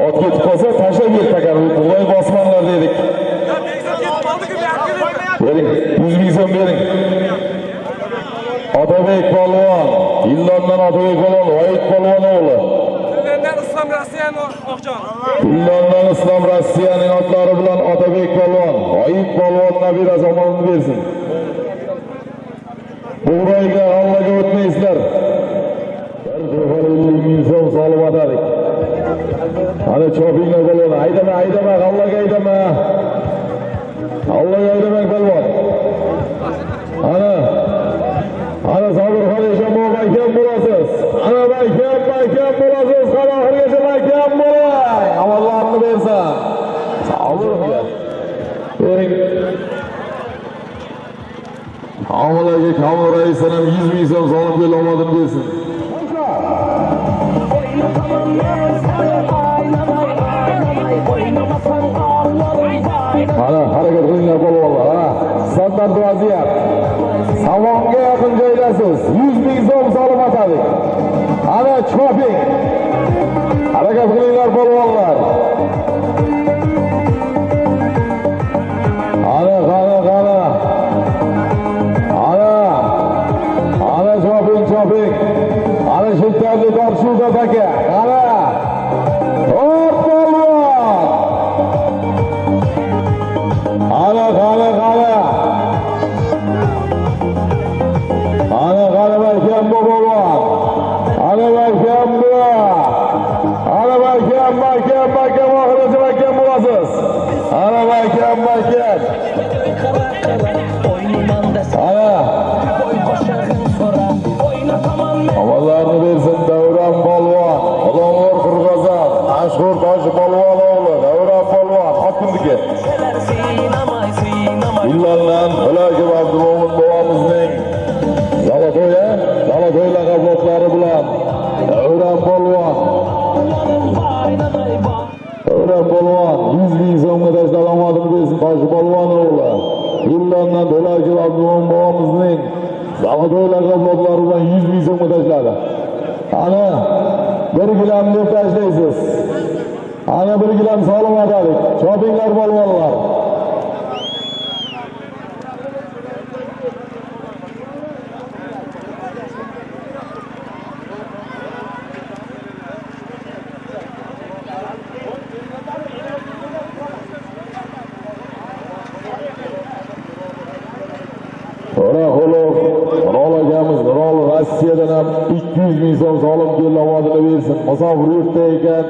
Ot ketib qolsa tashlab ket takan, bug'doy bosmanglar dedik. Bering, 100 ming so'm bering. Otabek polvon, Yildondan Otabek polvon, Void polvon o'g'li. Gullondan Islom Rossiyani Oqjon. Gullondan Islom Rossiyaning otlari bilan Otabek polvon, G'oyib polvon nabirasi omonini bersin. Bug'doyga, g'allaga o'tmaysizlar. Bir to'fon 50 ming so'm solib atadik. Ana chopinglar polvon, haydama, haydama, g'allaga haydama. G'allaga haydamang polvon. Ana Ana Sobirxon Eshonbobo mahkam bo'lasiz. Ana mahkam, mahkam bo'lasiz. Qani oxirigacha mahkam bo'ling. Omonlarni bersin. Sobirxon. Bering. Komil aka, Komil raisdan ham 100 ming so'm solib keldi, omadini bersin. Ana harakat qilinglar polvonlar, ha. Standart vaziyat. Samonga yaqin joydasiz. 100 ming so'm solib atadik. Ana choping. Harakat qilinglar polvonlar. Ana, qani, qani. Ana. Ana choping, choping. Ana shiltarli tortishuvda aka. Ana. Hop polvon. Ana, qani, qani. Ana qani mahkam bu polvon. Ana mahkam bu. Ana mahkam, mahkam, mahkam, oxirigacha mahkam bo'lasiz. Ana mahkam, mahkam. Ana. Omonlarni bersin Davron polvon, G'ulomor Qurg'ozon, Mashhur Tosh polvon o'g'li Davron polvon, hokimniki. Gullondan Bilakov Abdumo'min bobomizning Zalatoy, Zalatoy laqabli otlari bilan Davron polvon. Davron polvon 100 ming so'mga tashlab omadini bersin Tosh polvon o'g'li. Gullondan Bilakov Abdumo'min bobomizning Zalatoy laqabli otlari bilan 100 ming so'mga tashladi. Ana bir gilam deb tashlaysiz. Ana bir gilam solib atalik. Chopinglar polvonlar. To'raqulov Nurol akamiz, Nurol Rossiyadan ham 200 ming so'm solib keldi, omadini bersin. Musofir yurtda ekan.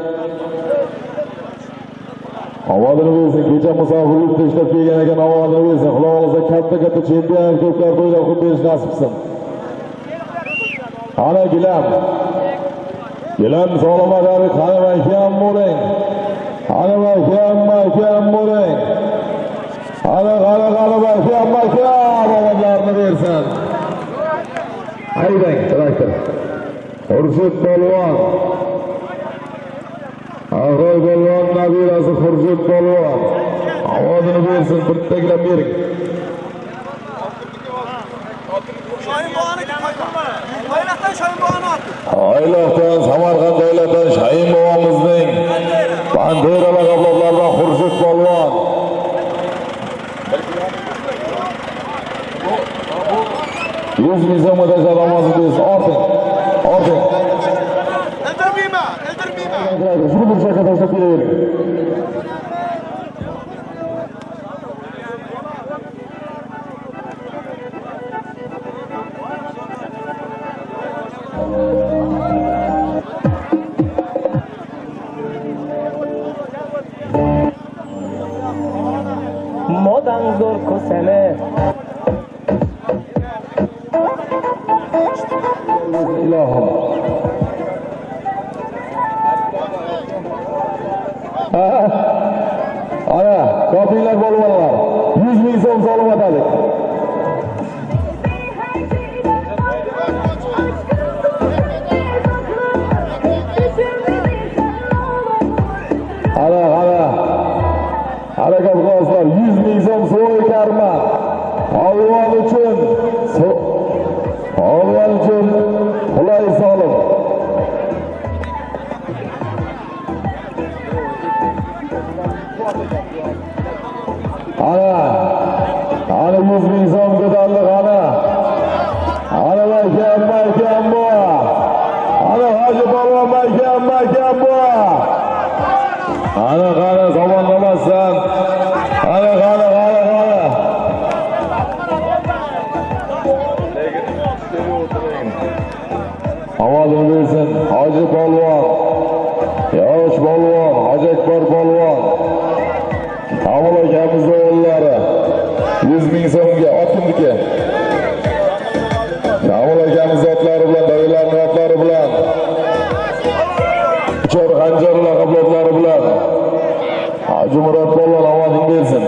Omadini bersin. Kecha musofir yurtda ishlab kelgan ekan, omadini bersin. Xudo xohlasa katta-katta chempion erkaklar to'ylar qilib berish nasib qilsin. Ana gilam. Gilam solib atadi, qani mahkam bo'ling. Ana mahkam, mahkam bo'ling. Ana qani, qani mahkam, mahkam omadlarni bersin. Haydang traktor. Xurshid polvon. Ahroy polvon nabirasi Xurshid polvon. Omadini bersin, bitta gilam bering. Oyliqdan Samarqand davlatidan Shohin bobomizning Bandera laqabli otlaridan Xurshid polvon. 100 ming so'mga tashlab omadini bersin. Orting, orting. Ildirmayman, ildirmayman. Shuni bir chakka tashlab kelavering. Modan zo'r ko'sani. Ilohim. Ana, chopinglar polvonlar. 100 ming so'm solib atadi. Ana, ana. Harakat qilasizlar. 100 ming so'm so'y karma. Polvon uchun polvon uchun qulay solim. Ana, ana 100 ming so'm ko'tarildi, ana. Ana mahkam, mahkam bu. Ana Hoji polvon mahkam, mahkam bu. Qani, qani, tomonlamasdan. Qani, qani, qani, qani. Omadini bersin Hoji polvon, Yosh polvon, Hoji Akbar polvon. Amol akamizni o'g'illari 100 ming so'mga ot kimniki? Amol akamiz otlari bilan, dayilarining otlari bilan, Uchor Xanjar laqabli otlari bilan Hoji Murod polvon omadini bersin.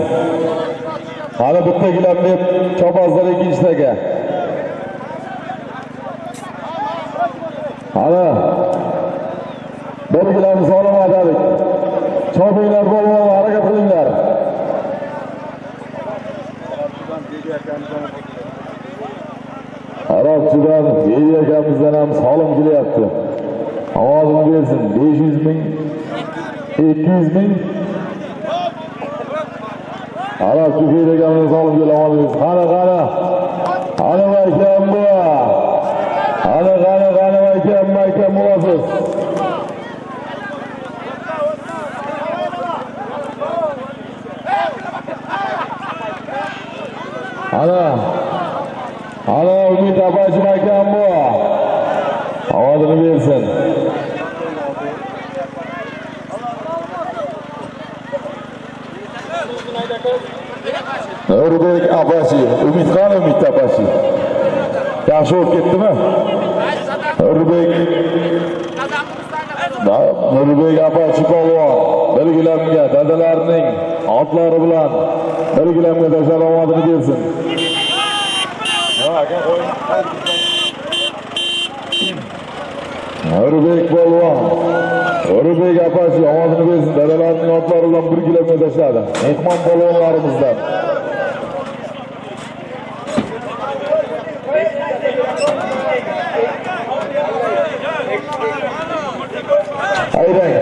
Hali bitta gilam deb chopazlar ikkinchidaga. Hali bir gilam solim atadik. Chopinglar polvon, harakat qilinglar. Arabchidan Begi akamizdan ham solim kelyapti. Ovozini bersin. 500 ming, 200 ming. Arabchi Begi akamizdan solim keldi, ovozini bersin. Qani, qani. Qani mahkam bu. Qani, qani, qani mahkam, mahkam bo'lasiz. Ana, ana Umid apachi mahkam bu. Ovozini bersin. Nurbek apachi, Umid qani Umid apachi? Yaxshi bo'lib ketdimi? Nurbek Nurbek apachi polvon bir gilamga dadalarining otlari bilan bir gilamga tashlab omadini bersin. Nurbek polvon, Nurbek apachi omadini bersin. Dadalarining otlari bilan bir gilamga tashladi. Mehmon polvonlarimizdan. Haydang.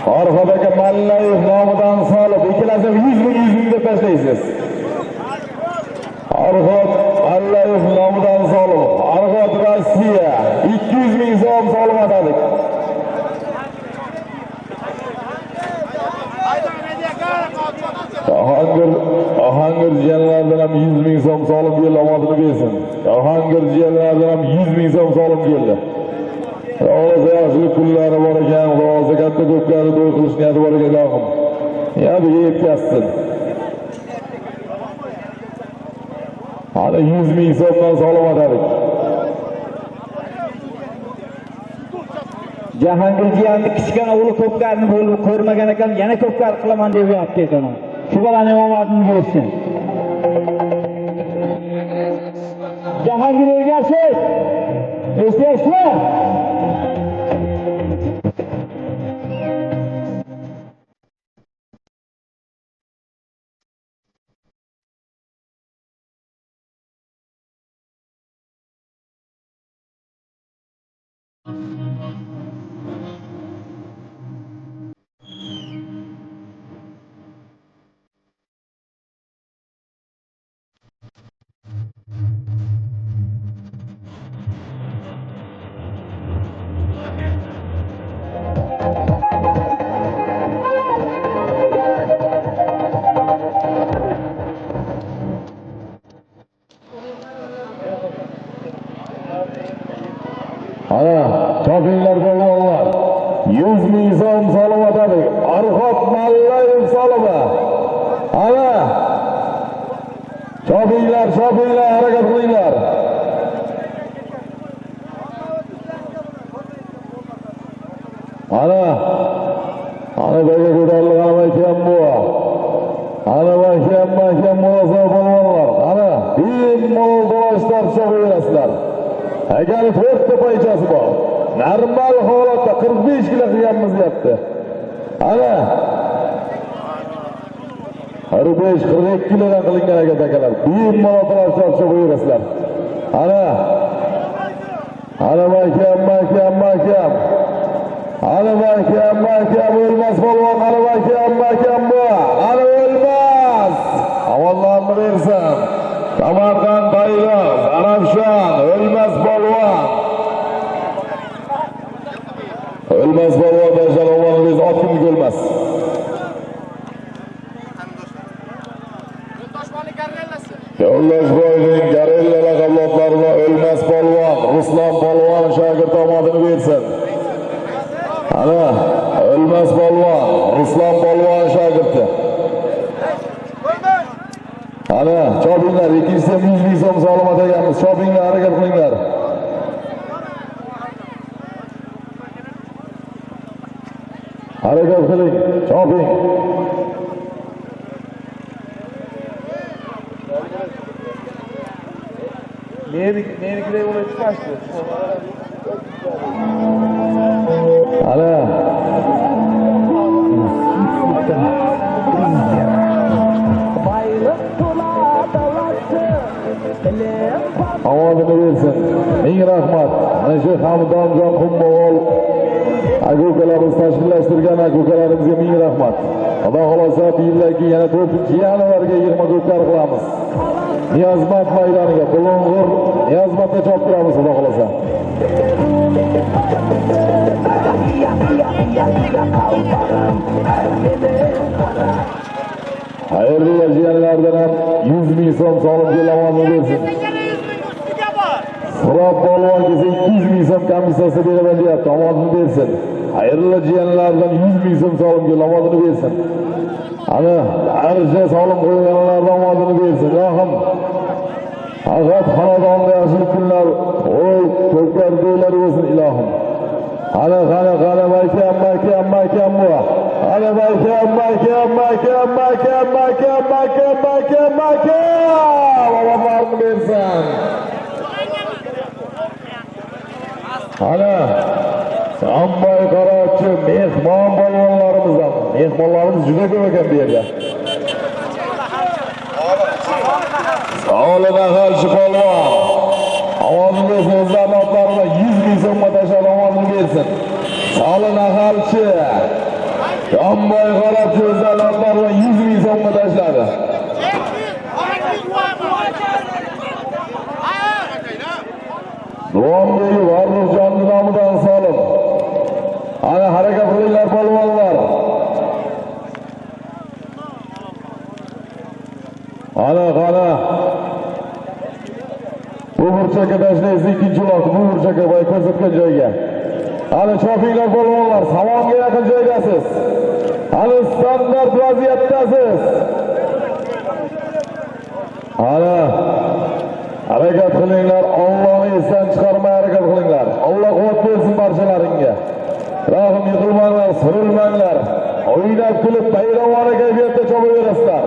Farhod aka Mallayev nomidan solib ikkalasi 100 ming 100 ming deb tashlaysiz. Farhod Mallayev nomidan solib, Farhod Rossiya 200 ming so'm solib atadik. Jahongir jiyanlardan ham 100 ming so'm solib keldi, omadini bersin. Jahongir jiyanlardan ham 100 ming so'm solib keldi. Xudo yaxshilik kunlari bor ekan, Xudo katta ko'pkari to'y qilish niyati bor ekan, ilohim. Niyatiga yetkazsin. Hali 100 ming so'mdan solib atadik. Jahongir jiyanni kichkina o'g'li ko'pkarini bo'lib ko'rmagan ekan, yana ko'pkari qilaman deb yotdi ekan. Shu bolaning omadini bersin. Jahongir Ergashev, eslayapsizmi? Ana, chopinglar polvonlar. 100 ming so'm solib atadi. Arxot Mallayev solimi. Ana. Chopinglar, chopinglar, harakat qilinglar. Ana. Ana bega ko'tarilgan ekan bu. Ana mahkam, mahkam bo'lsa polvonlar. Ana, bemalol do'stlar chopaverasizlar. Agar 4 ta paychasi bor. Normal holatda 45 kilo qilganmiz deyapti. Ana 45-42 kilodan qilingan aka-akalar. Bemalol talashib chopaverasizlar. Ana. Ana mahkam, mahkam, mahkam. Ana mahkam, mahkam o'lmas polvon, ana mahkam, mahkam bu. Ana o'lmas. Avvallarni bersin. Samarqand Tayyor, Zarafshon, o'lmas. Yo'ldoshboyning Garella laqabli bilan O'lmas polvon, Ruslan polvon shogird omadini bersin. Ana O'lmas polvon, Ruslan polvon shogirdi. Ana chopinglar, ikkinchisi ham 100 ming so'm solim ataganmiz. Chopinglar, harakat qilinglar. Harakat qiling, choping. Menikiday bo'lib chiqashdi. Ana omadini bersin. Ming rahmat. Mana shu Hamdonjon Qumbo'g'ol aka ukalarimiz tashkillashtirgan aka ukalarimizga ming rahmat. Xudo xolasa bu yildan keyin yana 4-yanvarga yig'ma ko'pkar qilamiz. Niyozmat maydoniga, Bulung'ur Niyozmatda choptiramiz xudo xolasa. Xayrli jiyanlardan ham 100 ming so'm solim omadini bersin. Surob polvon kelsa 200 ming so'm komissiyasi beraman deyapti, omadini bersin. Xayrli jiyanlardan 100 ming so'm solim omadini bersin. Ana arsha solim qo'yganlardan omadini bersin. Ilohim, faqat xonadonda yaxshilik kunlar, oy ko'klar to'ylar bo'lsin ilohim. Ana qani qani mahkam mahkam mahkam bu. Ana mahkam mahkam mahkam mahkam mahkam mahkam mahkam mahkam. Omadlarni bersin. Ana Amboy qarochi mehmon polvonlarimizdan. Mehmonlarimiz juda ko'p ekan bu yerda. Soli Nahalchi polvon. Omadini bersin, o'zlarini otlari bilan 100 ming so'mga tashlab omadini bersin. Soli Nahalchi. Amboy qarochi o'zlarini otlari bilan 100 ming so'mga tashladi. Duombegi Varruhjonni nomidan solim. Ana harakat qilinglar polvonlar. Ana qana. Bu burchakka tashlaysiz ikkinchi uloqni, bu burchakka boy ko'rsatgan joyga. Ana chopinglar polvonlar, samonga yaqin joydasiz. Ana standart vaziyatdasiz. Ana harakat qilinglar, Allohni esdan chiqarmay harakat qilinglar. Alloh quvvat bersin barchalaringga. Rahim yiqilmanglar, surilmanglar. O'ynab kulib bayramona kayfiyatda chopaverasizlar.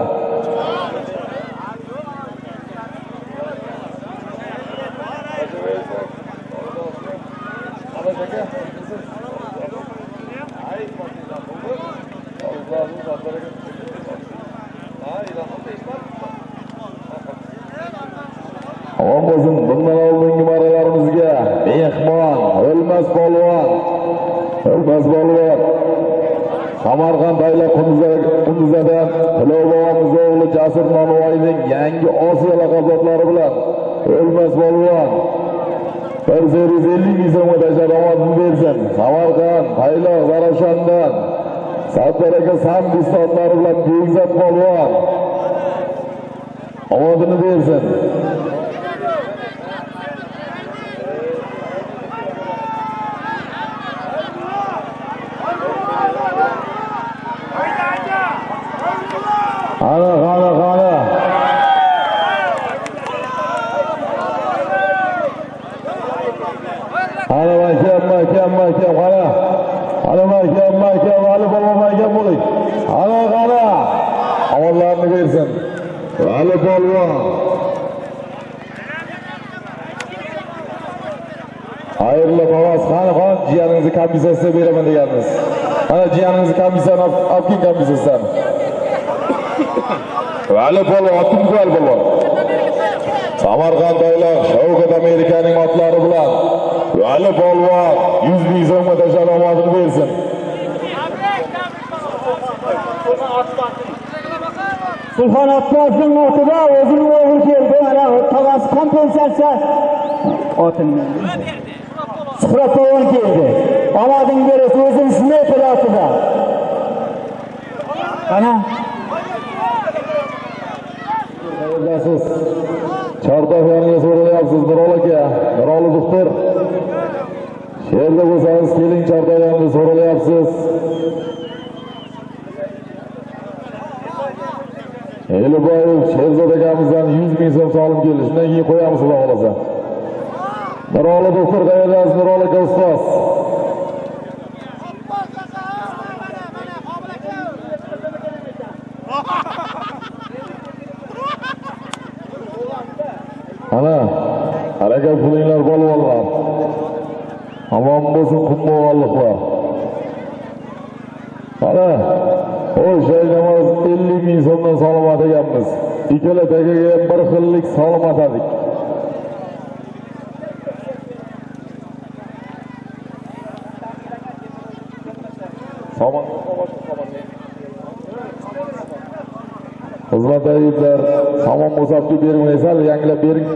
Omon bo'lsin bundan oldingi maralarimizga mehmon O'lmas polvon, O'lmas polvon Samarqand Tayla Qunduzada Tilov bobomiz o'g'li Jasur Nonvoyning yangi Osiyo laqablari bilan O'lmas polvon 150 ming so'mga tashlab omadini bersin. Samarqand Tayla Zarafshondan Sattar aka Sambis otlari bilan Bekzod polvon omadini bersin. Qani qani qani. Qani mahkam mahkam mahkam qani. Qani mahkam mahkam Ali polvon mahkam bo'ling. Qani qani. Omadlarni bersin. Ali polvon. Xayrli pavoz qani qani jiyaningizni komissiyasiga beraman deganmiz. Ana jiyaningizni komissiyani olib keling komissiyasidan. Ali polvon, otimiz Ali polvon. Samarqand Tayla Shavkat Amerikaning otlari bilan Ali polvon 100 ming so'mga tashlab omadini bersin. Sulxon Abbosning otida o'zining o'g'li keldi. Ana tog'asi kompensatsiya otini. Suhrob polvon keldi. Omading bersin, o'zini snayper otida. Ana Qayerdasiz? Chordoq yoniga so'ralyapsiz, Nurol aka, Nuroli doktor. Shu yerda bo'lsangiz keling, chordoq yonida so'ralyapsiz. Eliboyev Sherzod akamizdan 100 ming so'm solim keldi. Shundan keyin qo'yamiz, xudo xolasa. Nuroli doktor qayerdasiz, Nuroli aka ustoz? Ana, harakat qilinglar polvonlar. Omon bo'lsin qumbo'g'onliklar. Ana, o'sha namoz 50 ming so'mdan solim ataganmiz. Ikkala takaga ham bir xillik solim atadik. Somon Xizmat yigitlar, somon bo'lsa olib bering, sal yangilab bering.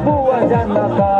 Bu jannatda.